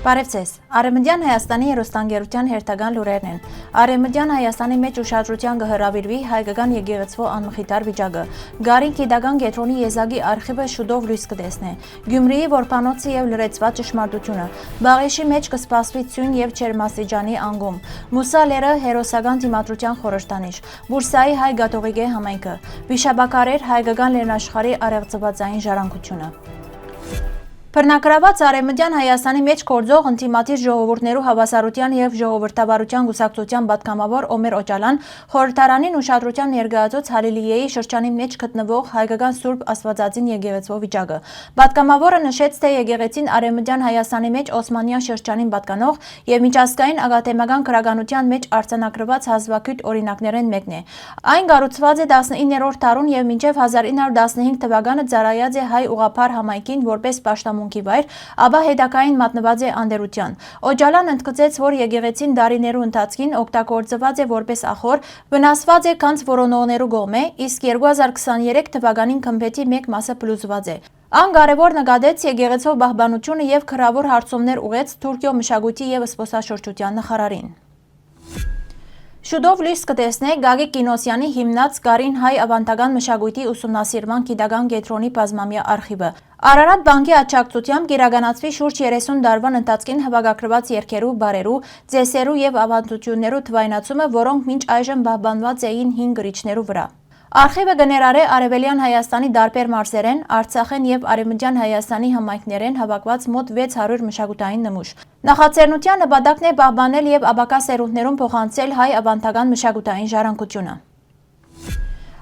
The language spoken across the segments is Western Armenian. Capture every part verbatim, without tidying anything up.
Բարեւ ձեզ։ Արեւմտեան Հայաստանի հեռուստաընկերութեան հերթական լուրերն են։ Արեւմտեան Հայաստանի մէջ ուշադրութեան կը հրաւիրուի հայկական եկեղեցւոյ անմխիթար վիճակը։ Գարին գիտական կեդրոնի եզակի արխիվը շուտով լոյս կը տեսնէ։ Գիւմրիի որբանոցը եւ լրացուած ճշմարտությունը։ Բաղեշի մէջ կը սպասուի ձիւն եւ ջերմաստիճանի անկում։ Մուսա լեռը հերոսական դիմադրութեան խորհրդանիշ։ Բուրսայի հայ կաթողիկէ համայնքը։ Վիշապաքարեր հայկական լեռնաշխարհի առեղծուածային ժառանգությունը։ Բռնակրաւած Արեւմտեան Հայաստանի մէջ գործող ընդդիմադիր ժողովուրդներու հաւասարութեան եւ ժողովրդավարութեան կուսակցութեան պատգամաւոր Օմեր Օճալան խորհրդարանին ուշադրութեան ներկայացուց Հալիլիեի շրջանին մէջ գտնուող հայկական Սուրբ Աստուածածին եկեղեցւոյ վիճակը։ Պատգամաւորը նշեց, թէ եկեղեցին Արեւմտեան Հայաստանի մէջ Օսմանեան շրջանին պատկանող եւ միջազգային ակադեմիական գրականութեան մէջ արձանագրուած հազուագիւտ օրինակներէն մէկն է։ Այն կառուցուած է տասնիններորդ դարուն եւ մինչեւ հազար ինը հարիւր տասնհինգ թուականը ծառայած է հայ ուղղափառ համայնքին որպէս պաշտամունքի վայր, ապա հետագային մատնուած է անտերութեան։ Օճալան ընդգծեց, որ եկեղեցին դարիներու ընթացքին օգտագործուած է որպէս ախոր, վնասուած է գանձ որոնողներու կողմէ, իսկ երկու հազար քսաներեք թուականին գմբէթի մէկ մասը փլուզուած է։ Ան կարեւոր նկատեց եկեղեցւոյ պահպանութիւնը եւ գրաւոր հարցումներ ուղղեց Թուրքիոյ մշակոյթի եւ զբօսաշրջութեան նախարարին։ Շուտով լոյս կը տեսնէ Գագիկ Կինոսեանի հիմնած Գարին հայ աւանդական մշակոյթի ուսումնասիրման գիտական կեդրոնի բազմամեայ արխիվը։ Արարատ բանկի աջակցութեամբ կ'իրականացուի շուրջ երեսուն տարուան ընթացքին հաւաքագրուած երգերու, բառերու, ծեսերու եւ աւանդութիւններու թուայնացումը, որոնք մինչ այժմ պահպանուած էին հին գրիչներու վրայ։ Արխիվը կը ներառէ Արեւելեան Հայաստանի տարբեր մարզերէն, Արցախէն եւ Արեւմտեան Հայաստանի համայնքներէն հաւաքուած մօտ վեց հարիւր մշակութային նմուշ։ Նախաձեռնութեան նպատակն է պահպանել եւ ապագայ սերունդներուն փոխանցել հայ աւանդական մշակութային ժառանգութիւնը։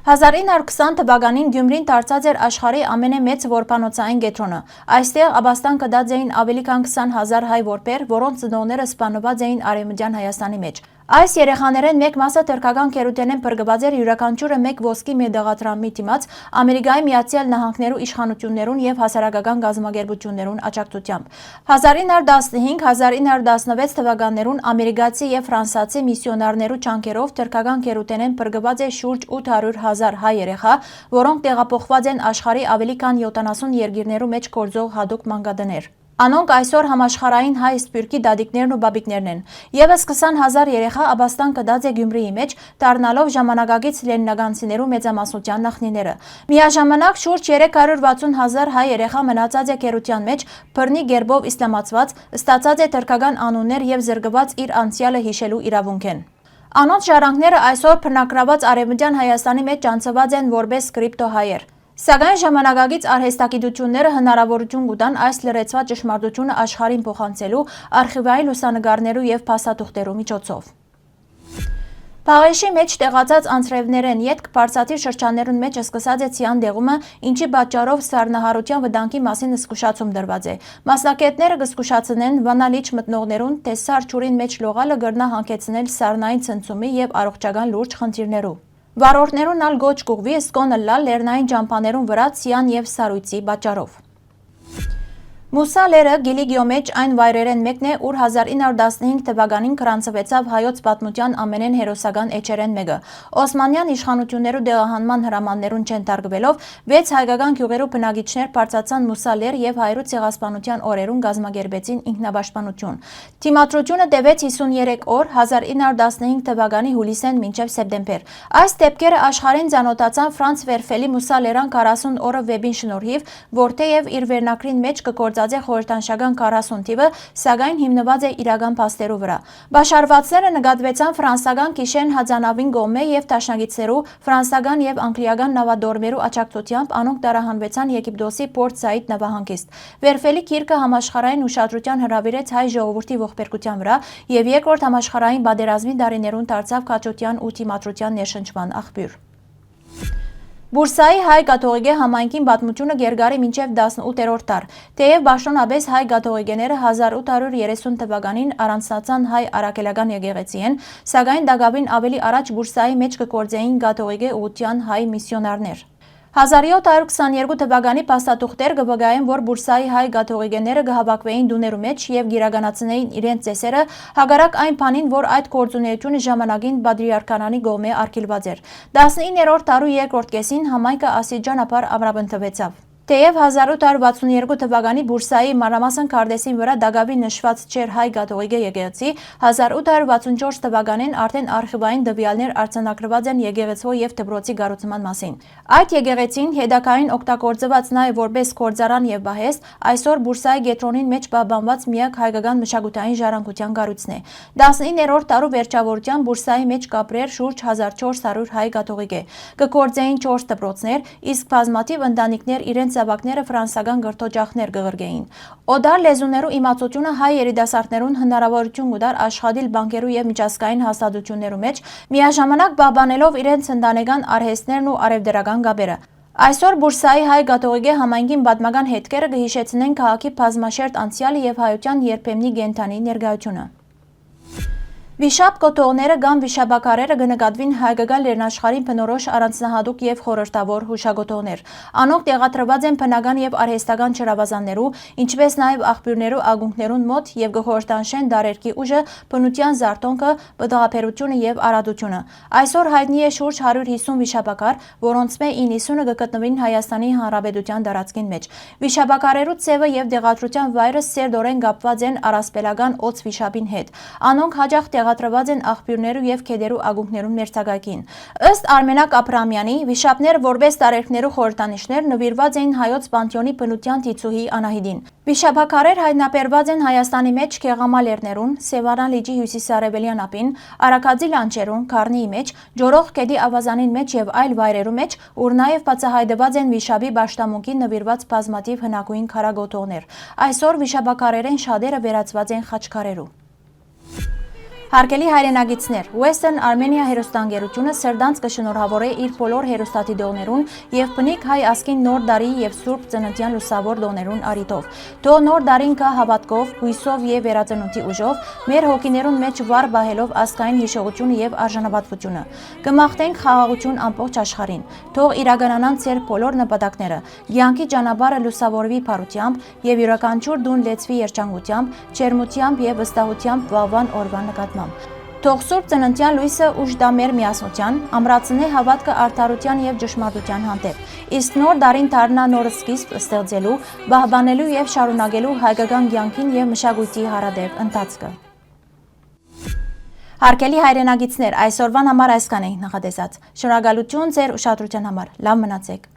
Հազար ինը հարիւր քսան թուականին Գիւմրին դարձած էր աշխարհի ամենէ մեծ որբանոցային կեդրոնը։ Այստեղ աբաստան գտած էին աւելի քան քսան հազար հայ որբեր, որոնց ծնողները սպաննուած էին Արեւմտեան Հայաստանի մէջ։ Այս երեխաներէն մէկ մասը թրքական գերութենէն փրկուած էր, իւրաքանչիւրը մէկ ոսկի մետաղադրամի դիմաց Ամերիկայի Միացեալ Նահանգներու իշխանութիւններուն եւ հասարակական կազմակերպութիւններուն աջակցութեամբ։ Հազար ինը հարիւր տասնհինգ, հազար ինը հարիւր տասնվեց թուականներուն ամերիկացի եւ ֆրանսացի միսիոնարներու ջանքերով թրքական գերութենէն փրկուած է շուրջ ութ հարիւր հազար հայ երեխայ, որոնք տեղափոխուած են աշխարհի աւելի քան եթանասուն երկիրներու մէջ գործող յատուկ մանկատներ։ Անոնք այսօր համաշխարհային հայ սփիւռքի տատիկներն ու պապիկներն են։ Եւս քսան հազար երեխայ աբաստան գտած է Գիւմրիի մէջ, դառնալով ժամանակակից լենինագանցիներու մեծամասնութեան նախնիները։ Միաժամանակ շուրջ երեք հարիւր վաթսուն հազար հայ երեխայ մնացած է գերութեան մէջ, բռնի կերպով իսլամացուած, ստացած է թրքական անուններ եւ զրկուած իր անցեալը յիշելու իրաւունքէն։ Անոնց ժառանգները այսօր բռնակրաւած Արեւմտեան Հայաստանի մէջ ճանչցուած են որպէս կրիպտոհայեր։ Սակայն ժամանակակից արհեստագիտութիւնները հնարաւորութիւն կու տան այս լրացուած ճշմարտութիւնը աշխարհին փոխանցելու արխիվային լուսանկարներու եւ փաստաթուղթերու միջոցով։ Բաղեշի մէջ տեղացած անձրեւներէն ետք բարձաթիռ շրջաններուն մէջ սկսած է ցեան դեղումը, ինչի պատճառով սառնահարութեան վտանգի մասին զգուշացում տրուած է։ Մասնագէտները կը զգուշացնեն վանալիչ մտնողներուն, թէ սառ ջուրին մէջ լողալը կրնայ յանգեցնել սառնային ցնցումի եւ առողջական լուրջ խնդիրներու։ Վարորդներուն ալ կոչ կուղղուի զգոն ըլլալ լեռնային ճամբաներուն վրայ ցեան եւ սառոյցի պատճառով։ Մուսա լեռը Կիլիկիոյ մէջ այն վայրերէն մէկն է, ուր հազար ինը հարիւր տասնհինգ թուականին գրանցուեցաւ հայոց պատմութեան ամենէն հերոսական էջերէն մէկը։ Օսմանեան իշխանութիւններու տեղահանման հրամաններուն չընդհարկուելով, վեց հայկական գիւղերու բնակիչներ բարձրացան Մուսա լեռ եւ հայերու ցեղասպանութեան օրերուն կազմակերպեցին ինքնապաշտպանութիւն։ Դիմադրութիւնը տեւեց յիսուն երեք օր, հազար ինը հարիւր տասնհինգ թուականի յուլիսէն մինչեւ սեպտեմբեր։ Այս դէպքերը աշխարհին ծանօթացան Ֆրանց Վերֆելի Մուսա լեռան քառասուն օրը վէպին շնորհիւ, որ թէեւ իր վերնագրին մէջ կը գործածէ խորհրդանշական քառասուն թիւը, սակայն հիմնուած է իրական փաստերու վրայ։ Պաշարուածները նկատուեցան ֆրանսական գիշեն հածանաւին կողմէ եւ դաշնակիցներու, ֆրանսական եւ անգլիական նաւատորմերու աջակցութեամբ անոնք տարահանուեցան Եգիպտոսի Փորտ Սաիդ նավահանգիստ։ Վերֆելի գիրքը համաշխարհային ուշադրութեան հրաւիրեց հայ ժողովուրդի ողբերգութեան վրայ եւ երկրորդ համաշխարհային պատերազմի տարիներուն դարձաւ քաջութեան ու դիմադրութեան ներշնչման աղբիւր։ Բուրսայի հայ կաթողիկէ համայնքին պատմութիւնը կ'երկարի մինչեւ տասնութերորդ դար, թէեւ պաշտօնապէս հայ կաթողիկէները հազար ութ հարիւր երեսուն թուականին առանձնացան հայ առաքելական եկեղեցիէն, սակայն տակաւին աւելի առաջ Բուրսայի մէջ կը գործէին կաթողիկէ ուղղութեան հայ միսիոնարներ։ Հազար յոթ հարիւր քսաներկու թուականի փաստաթուղթեր կը վկայեն, որ Բուրսայի հայ կաթողիկէները կը հաւաքուէին տուներու մէջ եւ կ'իրականացնէին իրենց ծեսերը, հակառակ այն բանին, որ այդ գործունէութիւնը ժամանակին պատրիարքանանի կողմէ արգիլուած էր։ Տասնիններորդ դարու երկրորդ կէսին համայնքը աստիճանաբար ամրապնդուեցաւ։ Թեեւ հազար ութ հարյուր վաթսուն երկու թուականի Պուրսայի, մանրամասն քարտէսին վրայ տակաւին նշուած չէր հայ կաթողիկէ եկեղեցի, հազար ութ հարյուր վաթսուն չորս թուականին արդէն արխիւային տուեալներ արձանագրուած են եկեղեցւոյ եւ դպրոցի կառուցման մասին։ Այդ եկեղեցին, յետագային օգտագործուած նաեւ որպէս գործարան եւ պահեստ, այսօր Պուրսայի կեդրոնին մէջ պահպանուած միակ հայկական մշակութային ժառանգութեան կառոյցն է։ Տասնիններորդ դարու վերջաւորութեան Պուրսայի մէջ կապրէր շուրջ հազար չորս հարիւր հայ կաթողիկէ։ Կը գործէին չորս դպրոցներ, իսկ բազմաթիւ ընտանիքներ իրենց զաւակները ֆրանսական կրթօջախներ կը ղրկէին։ Օտար լեզուներու իմացութիւնը հայ երիտասարդներուն հնարաւորութիւն կու տար աշխատիլ բանկերու եւ միջազգային հաստատութիւններու մէջ, միաժամանակ պահպանելով իրենց ընտանեկան արհեստներն ու արեւտրական կապերը։ Այսօր Պուրսայի հայ կաթողիկէ համայնքին պատմական հետքերը կը յիշեցնեն քաղաքի բազմաշերտ անցեալը եւ հայութեան երբեմնի կենդանի ներկայութիւնը։ Վիշապ կոթողները կամ վիշապաքարերը կը նկատուին հայկական լեռնաշխարհին բնորոշ առանձնահատուկ եւ խորհրդաւոր յուշակոթողներ։ Անոնք տեղադրուած են բնական եւ արհեստական ջրաւազաններու, ինչպէս նաեւ աղբիւրներու ակունքներուն մօտ, եւ կը խորհրդանշեն դարերկի ուժը, բնութեան զարթոնքը, պտղաբերութիւնը եւ արատութիւնը։ Այսօր յայտնի է շուրջ հարիւր յիսուն վիշապաքար, որոնցմէ իննսունը կը գտնուին Հայաստանի Հանրապետութեան տարածքին մէջ։ Վիշապաքարերու ձեւը եւ տեղադրութեան վայրը սերտօրէն կապուած են առասպելական օծ վիշապին հետ։ Անոնք յաճախ տեղադրուած են աղբիւրներու եւ գետերու ակունքներուն մերձակայքին։ Ըստ Արմենակ Աբրահամեանի, վիշապները որպէս տարերկներու խորհրդանիշներ նուիրուած էին հայոց պանթէոնի բնութեան դիցուհի Անահիտին։ Վիշապաքարեր յայտնաբերուած են Հայաստանի մէջ Գեղամա լեռներուն, Սեւանա լիճի հիւսիսարեւելեան ափին, Արագածի լանջերուն, Գառնիի մէջ, Ջորոխ գետի աւազանին մէջ եւ այլ վայրերու մէջ, ուր նաեւ բացայայտուած են վիշապի պաշտամունքին նուիրուած բազմաթիւ հնագոյն քարակոթողներ։ Այսօր վիշապաքարերէն շատերը վերածուած են խաչքարերու։ Հարգելի հայրենակիցներ, Western Armenia հեռուստաընկերութիւնը սրտանց կը շնորհաւորէ իր բոլոր հեռուստադիտողներուն եւ բնիկ հայ ազգին Նոր տարի եւ Սուրբ Ծննդեան լուսաւոր տօներուն առիթով։ Թող Նոր տարին գայ հաւատքով, յուսով եւ վերածնունդի ուժով, մեր հոգիներուն մէջ վառ պահելով ազգային յիշողութիւնը եւ արժանապատվութիւնը։ Կը մաղթենք խաղաղութիւն ամբողջ աշխարհին։ Թող իրականանան ձեր բոլոր նպատակները, կեանքի ճանապարհը լուսաւորուի բարութեամբ եւ իւրաքանչիւր տուն լեցուի երջանկութեամբ, ջերմութեամբ եւ վստահութեամբ վաղուան օրուան նկատմամբ։ Թող Սուրբ Ծննդեան լոյսը ուժ տայ մեր միասնութեան, ամրացնէ հաւատքը արդարութեան եւ ճշմարտութեան հանդէպ, իսկ Նոր տարին դառնայ նոր սկիզբ ստեղծելու, պահպանելու եւ շարունակելու հայկական կեանքին եւ մշակոյթի յարատեւ ընթացքը։ Հարգելի հայրենակիցներ, այսօրուան համար այսքան ենք նախատեսած։ Շնորհակալութիւն ձեր ուշադրութեան համար։ Լաւ մնացէք։